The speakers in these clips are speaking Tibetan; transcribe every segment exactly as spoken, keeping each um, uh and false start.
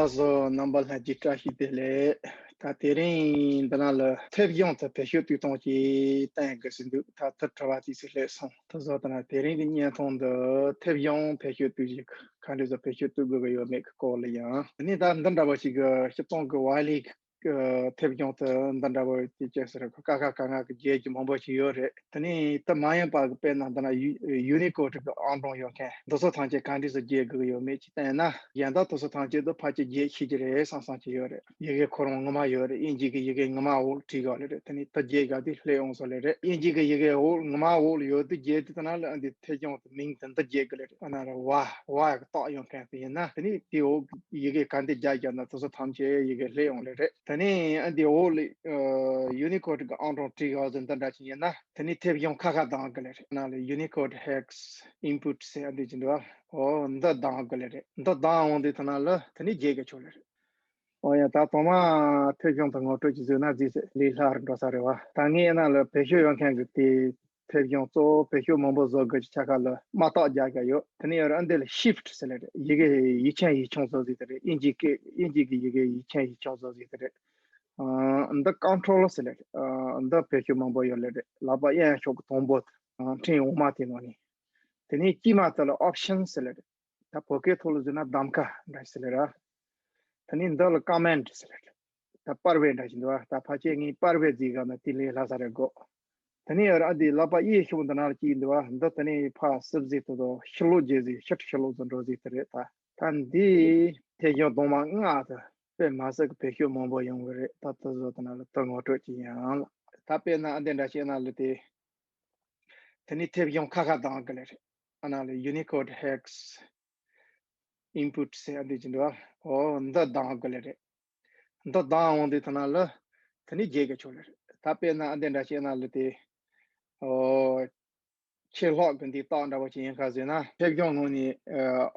ལགས་སོ། རྣམ་པ་ལྷན་རྒྱས་བཀྲ་ཤིས་བདེ་ལེགས། ད་དེ་རིང་འདི་ནང་ལ་མཐེབ་གཞོང་དུ་བེད་སྤྱོད་གཏོང་སྟངས་ཀྱི་སྟེང་གི་ཟིན་འདུག་ད་ཐུགས་ཁྲོ་བ་ཏི་སི་སླེབས་སོང་། ད་བཟོ་ད་ན་དེ་རིང་གི་བརྙན་ཐུང་འདི་མཐེབ་གཞོང་བེད་སྤྱོད་གཏོང་ཞིག་ག་འདྲ་བཟོ་བེད་སྤྱོད་གཏོང་དགོས་ཀྱི་ཡོད་མེད་ཀྱི་སྐོར་ལ་ཡང་། ཨ་ནི་ད་འདི་འདྲ་བ་ཞིག་གི་སྤྱི་ཚོགས་ཀྱི་ཝ་ལི་མཐེབ་གཞོང་དུ་འདི་འདྲ་བ་དེ་ཅེས་ཟེར་ཀ་ཁ་ག་ང་གི་རྒྱན་གྱི་མང་པོ་ཞིག་ཡོད་རེད། དེ་ནས་དེ་མ་ཡིན་པ་གི་དཔེར་ན་འདི་ན་ཡུ་ཡུ་ནི་ཀོཌ་གི་ཨང་གྲངས་ཡོད་མཁན་འདི་ཚོ་ཐམས་ཅད་ག་འདྲས་སུ་རྒྱན་དགོས་ཀྱི་ཡོད་མེད་ཅིག་བསྟན་ན། གཞན་དག་དེ་ཚོ་ཐམས་ཅད་དུ་ཕལ་ཆེར་རྒྱན་ཤེས་ཀྱི་རེད་བསམ་བསམ་གྱི་ཡོད་རེད། ཡི་གེ་ཁོ་རང་ངོ་མ་ཡོད་རེད། དབྱིན་ཇི་གི་ཡི་གེ་ངོ་མ་འོག་བྲིས་དགོས་ལེ་རེད། དེ་ནས་དེ་རྒྱན་ག་དུས་སླེབས་ཡོང་ས་ལེ་རེད། དབྱིན་ཇི་གི་ཡི་གེ་འོག་ངོ་མ་འོག་ལ་ཡོད་དུས་རྒྱན་དེ་དེ་ན་ལ་འདི་མཐེབ་གཞོང་དེ་མིང་དེ་འདི་རྒྱན་དགོས་ལེ་རེད། ཨ་ན་ར་ཝ་ཝ་གི་རྟགས་ཡོད་མཁན་དེ་ཡིན་ན་དེ་ནས་དེའི་འོག་ཡི་གེ་ག་འདི་རྒྱན་རྒྱབ་ན་དེ་ཚོ་ཐམས་ཅད་ཡི་གེ་སླེབས་ཡོང་ལེ་རེད། དེ་ནས་ཨ་འདི་འོག་ལ་ཡུ་ནི་ཀོཌ་གི་ཨང་གྲངས་བྲིས་ཡོད་ཟེར་འདི་འདྲ་ཅིག་ཡིན་ན་དེ་ནས་མཐེབ་གཞོང་ཁ་ཁ་གདང་དགོས་ལེ་རེད། ན་ལ་Unicode hex input ཟེར་ཨ་འདི་ཅིག་འདུག་ཨོ་འདི་གདང་དགོས་ལེ་རེད། འདི་གདང་འོང་དུས་ཐ་ན་ལ་དེ་ནས་རྒྱན་དགོས་ཆོག་ལེ་རེད། ཨོ་ཡ་ད་ཐོག་མ་མཐེབ་གཞོང་དང་ངོ་སྤྲོད་ཅིག་བཟོས་ན་རྫིས་ལས་སླ་རུ་འགྲོ་ས་རེད་བ། ད་ངས་ན་ལ་བེད་སྤྱོད་ཡོད་མཁན་གི་དེ་མཐེབ་གཞོང་གཙོ་བོ་བེད་སྤྱོད་མང་པོ་བཟོ་དགོས་ཀྱི་ཆ་ཁ་ལ་མ་རྟགས་རྒྱག་ག་ཡོད། དེ་ནས་ཡོད་ར་འདི་ལ་ཤིཕ་ཊི་ཟེར་ལེ་རེད། ཡི་གེ་ཡིག་ཆེན་ཡིག་ཆུང་བཟོ་ཟིག་དེ་རེད། དབྱིན་ཇི་སྐད་དབྱིན་ཇི་གི་ཡི་གེ་ཡིག་ཆེན་ཡིག་ཆུང་བཟོ་ཟིག་དེ་རེད། ཨ་འདི་ཀོན་ཊོལ་ཟེར་ལེ་རེད། ཨ་འདི་བེད་སྤྱོད་མང་པོ་ཡོད་ལེ་རེད། ལག་པ་གཡས་ཕྱོགས་ཀྱི་དང་པོ་དང་ཕྲེང་འོག་མ་དེ་ནང་ནས། དེ་ནས་དཀྱིལ་མ་དེ་ལ་ཨོབ་ཤན་ཟེར་ལེ་རེད། ད་བོད་སྐད་ཐོག་ལ་བཟོས་ན་གདམ་ག་འདྲ་ཟེར་ལེ་ར། དེ་ནས་འདི་ལ་ཀོ་མེན་ཊི་ཟེར་ལེ་རེད། ད་པར་བས་འདྲ་ཞིག་འདུག་བ། ད་ཕལ་ཆེར་ངས་པར་བས་བརྩིས་ག་ན་དེ་ལས་སླ་ས་རེད་གོ། དེ་ནས་ཡར་ཨ་འདི་ལག་པ་གཡས་ཕྱོགས་འདི་ནང་ལ་གཅིག་འདུག་བ། འདི་དེ་ནས་ཕར་སིབ་ཟིག་ཏུ་དོ་ཤི་ལོ་རྒྱས་ཟིག་ཤི་ཤི་ལོ་ཚོ་འགྲོ་ཟིག་དེ་རེད། ད་ད་འདི་མཐེབ་གཞོང་གདོང་མ་ལྔ་དེ་དཔེ་མ་སྲིད་ཀྱི་བེད་སྤྱོད་མང་པོ་ཡོང་གི་རེད། ད་དེ་ཚོ་དེ་ནང་ལ་དེ་ངོ་སྤྲོད་ཅིག་ཡིན་ལ། ད་དཔེར་ན་ཨ་འདི་འདྲ་བྱས་ན་ལ་དེ། དེ་ནས་མཐེབ་གཞོང་ཁ་ཁ་གདང་གི་ལེ་རེད། ཨ་ན་ལ་Unicode hex input ཟེར་ཨ་འདི་ཅིག་འདུག་བ། ཨོ་འདི་གདང་གི་ལེ་རེད། འདི་གདང་འོང་དུས་ཐ་ན་ལ་དེ་ནས་རྒྱན་གྱི་ཆོག་ལེ་རེད། ད་དཔེར་ན་ཨ་འདི་འདྲ་བྱས་ན་ལ་དེ། ཨོ། ཆེ་ལྷག་གི་འདི་རྟགས་འདྲ་བོ་ཅིག་ཡིན་ཁ་ཟེར་ན་མཐེབ་གཞོང་ངོས་ནས་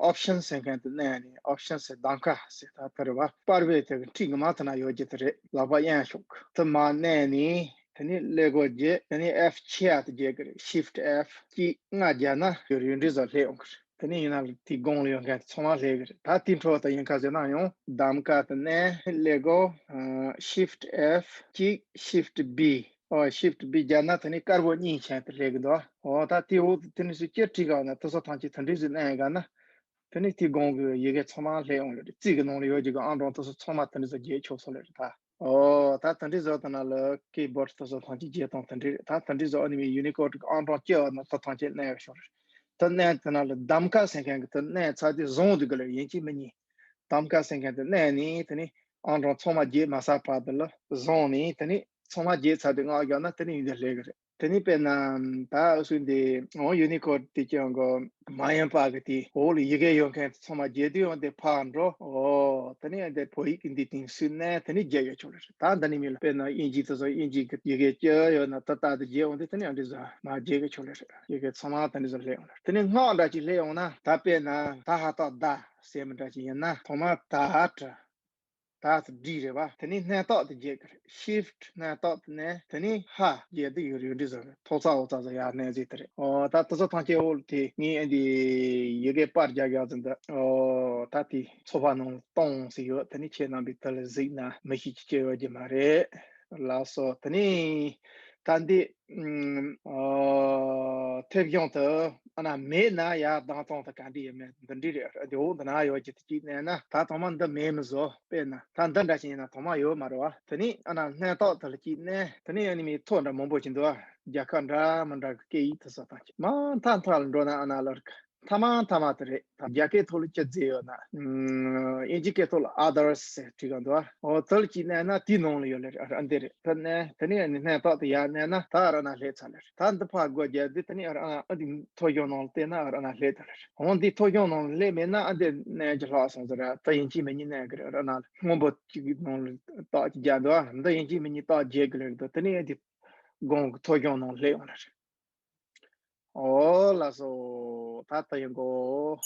ཨོབ་ཤན་ཟེར་མཁན་དེ་མནན་ནས་ཨོབ་ཤན་ཟེར་གདམ་ག་ཟེར་ད་དེ་རེད་བ། པར་བས་དེ་གི་འཁྲིས་ངོ་མ་དེ་ན་ཡོད་ཀྱི་དེ་རེད། ལག་པ་གཡས་ཕྱོགས་དེ་མ་མནན་ནས། དེ་ནས་ཀླད་ཀོར་བརྒྱད། དེ་ནས་ཨེཕ་ཆེ་ཡ་དེ་བརྒྱད་ཀྱི་རེད། ཤིཕ་ཊི་ཨེཕ་གཅིག་ལྔ་བརྒྱབ་ན་ཡོད་རེད། འདི་ཚོ་སླེབས་ཡོང་གི་རེད། དེ་ནས་ཡིན་ན་དེའི་གོང་ལ་ཡོད་མཁན་ཚང་མ་སླེབས་ཀྱི་རེད། ད་དེའི་འཕྲོ་ད་ཡིན་ཁ་ཟེར་ན་ཡང་གདམ་ག་དེ་ནས་ཀླད་ཀོར་ཤིཕ་ཊི་ཨེཕ་གཅིག་ཤིཕ་ཊི་བི། ཨོ་ཤིཕ་ཊི་བི་བརྒྱབ་ན་དེ་ནས་དཀར་པོ་གཉིས་ཆེན་དེ་སླེབས་ཀྱི་འདུག་ཨོ་ད་དེའི་འོག་ཏུ་དེ་ནས་སུ་ཅི་བྲིས་ག་ན་དེ་ཚོ་ཐམས་ཅད་དེ་འདྲས་སུ་གནས་ག་ན། དེ་ནས་དེའི་གོང་གི་ཡི་གེ་ཚང་མ་སླེབས་ཡོང་ལེ་རེད། རྩིས་ཀྱི་ནང་ལ་ཡོད་ཀྱི་གི་ཨང་གྲངས་དེ་ཚོ་ཚང་མ་དེ་འདྲས་སུ་རྒྱན་ཆོག་སོང་ལེ་རེད་ད། ཨོ་ད་དེ་འདྲས་བཟོ་ད་ན་ལ་ཀི་བོར་ཌི་དེ་ཚོ་ཐམས་ཅད་རྒྱན་སྟངས་དེ་འདྲས་རེད། ད་དེ་འདྲས་བཟོ་ཨ་ནི་མི་ཡུ་ནི་ཀོཌ་གི་ཨང་གྲངས་སྐྱེ་བ་ན་ད་ཐམས་ཅད་གནས་ཡོད་ཤོག་རེད། ད་གནས་དེ་ན་ལ་གདམ་ག་ཟེར་མཁན་གི་དེ་གནས་ཚར་དུས་བཟུང་འདུག་གི་ལེ་ཡིན་གཅིག་མིན་གཉིས། གདམ་ག་ཟེར་མཁན་དེ་གནས་ནས་དེ་ནས་ཨང་གྲངས་ཚང་མ་རྒྱན་མ་ཚར་བར་དུ་ལ་བཟུང་ནས་དེ་ནས་ཚང་མ་རྒྱན་ཚར་དུས་ངག་རྒྱག་ན་དེ་ནས་ཡིན་དེ་སླེབས་གི་རེད། དེ་ནས་དཔེར་ན་ད་འུ་ཚོའི་འདི་འོ་ཡུ་ནི་ཀོཌ་དེ་ཀྱང་གོ་མ་ཡིན་པ་གི་དེ་འོག་ལ་ཡི་གེ་ཡོད་མཁན་ཚང་མ་རྒྱན་དུས་འོ་འདི་ཕར་འགྲོ། འོ་དེ་ནས་འདི་བོད་ཡིག་གི་འདི་སྟེང་སུས་ནས་དེ་ནས་རྒྱན་ཡོད་ཆོག་ལེ་རེད། ད་འདི་ནས་མི་ལ་དཔེར་ན་དབྱིན་ཇི་དེ་ཚོ་དབྱིན་ཇི་གི་ཡི་གེ་སྐྱོ་ཡོད་ན་ད་ལྟ་དེ་རྒྱན་འོང་དུས་དེ་ནས་འདི་ཚོ་མ་རྒྱན་གི་ཆོག་ལེ་རེད། ཡི་གེ་ཚང་མ་དེ་འདི་ཚོ་སླེབས་ཡོང་ལེ་རེད། དེ་ནས་སྔགས་འདྲ་ཅིག་སླེབས་ཡོང་ན་ད་དཔེར་ན་ད་ཧ་ཏག་ད་ཟེར་མི་འདྲ་ཅིག་ཡིན་ན་ཐོག་མ་ད་ཏྲ། ད་ཚོ་འགྲིག་རེད་བ། དེ་ནས་སྣོན་རྟགས་དེ་རྒྱག་གི་རེད། ཤིཕ་ཊི་སྣོན་རྟགས་དེ་ནས་དེ་ནས་ཧ་རྒྱག་དུས་ཡོད་རེད། འདི་བཟོ་རེད། ཐོག་ཚ་འོག་ཚ་བཟོ་ཡག་གནས་ཟིག་དེ་རེད། ཨོ་ད་དེ་ཚོ་ཐམས་ཅད་འོག་དེ་ངས་ཨ་འདི་ཡི་གེ་པར་རྒྱག་ཡག་ཟིན་འདི། ཨོ་ད་དེ་ཚོགས་པ་ནང་གཏོང་ཟིག་ཡོད། དེ་ནས་ཁྱེད་རྣམ་པས་དེ་ལ་གཟིགས་ན་མི་ཤེས་ཀྱི་སྐྱེ་ཡོད་ཀྱི་མ་རེད། ལགས་སོ། དེ་ནས་ད་འདི་ཨ་མཐེབ་གཞོང་དུ་ཨ་ན་མེད་ན་ཡར་ལྡང་སྟངས་དུ་ག་འདྲ་ཡིན་མིན་འདི་འདྲ་རེད། འདི་འོག་འདི་ན་ཡོད་ཀྱི་དུ་ཅིག་གནས་ན་ད་ཐོག་མ་འདི་མེད་མི་བཟོ། དཔེར་ན་ད་འདི་འདྲ་ཞིག་ཡིན་ན་ཐོག་མ་ཡོད་མ་རེད་བ། དེ་ནས་ཨ་ན་སྣོན་རྟགས་དུ་ལ་ཅིག་གནས། དེ་ནས་ཨ་ནི་མི་ཐོ་འདྲ་མང་པོ་ཅིག་འདུག་བ། རྒྱལ་ཁབ་འདྲ་མི་འདྲ་གི་སྐད་ཡིག་དུ་སོགས་དང་ཅིག་མ་མཐའ་མཐའ་ལ་འགྲོ་ན་ཨ་ན་ལར་གི་མཐའ་མ་མཐའ་མ་དེ་རེད། ད་རྒྱ་སྐད་ཐོག་ལ་ཅི་བརྩི་ཡོད་ན། ཨིན་ཇི་སྐད་ཐོག་ལ་ཨ་དར་སི་ཟེར་བྲིས་ག་འདུག་ཨ། འོ་དེ་ལ་ཅིག་གནས་ན་དེའི་ནང་ལ་ཡོད་ལེ་རེད། ཨ་འདི་རེད། དེ་ནས་དེ་ནས་ནི་སྣོན་རྟགས་དེ་ཡར་གནས་ན་ད་ཨ་ར་ན་སླེབས་ཚར་ལེ་རེད། ད་འདི་ཕར་སྒོ་རྒྱག་དུས་དེ་ནས་ཨ་ར་ཨ་འདི་ཐོ་གཞུང་ནང་ལ་བལྟས་ན་ཨ་ར་ན་སླེབས་ཚར་ལེ་རེད། འོ་འདི་ཐོ་གཞུང་ནང་ལ་སླེབས་མེད་ན་ཨ་འདི་གནས་ཀྱི་ལྷག་སོང་ཟེར་ར། ད་ཡིན་གཅིག་མིན་གཉིས་གནས་ཀྱི་རེད། ཨ་ར་ན་སྔོན་པོ་གཅིག་གི་ནང་ལ་རྟགས་ཅིག་རྒྱག་འདུག་ཨ། འདི་ཡིན་གཅིག་མིན་གཉིས་རྟགས་རྒྱག་གི་ལེ་རེད། དེ་ནས་ཨ་འདི་གོང་གི་ཐོ་གཞུང་ནང་ལ་སླེབས་ཡོང་ལེ་རེད། ཨོ་ལགས་སོ། ད་ལྟ་ཡིན་གོ།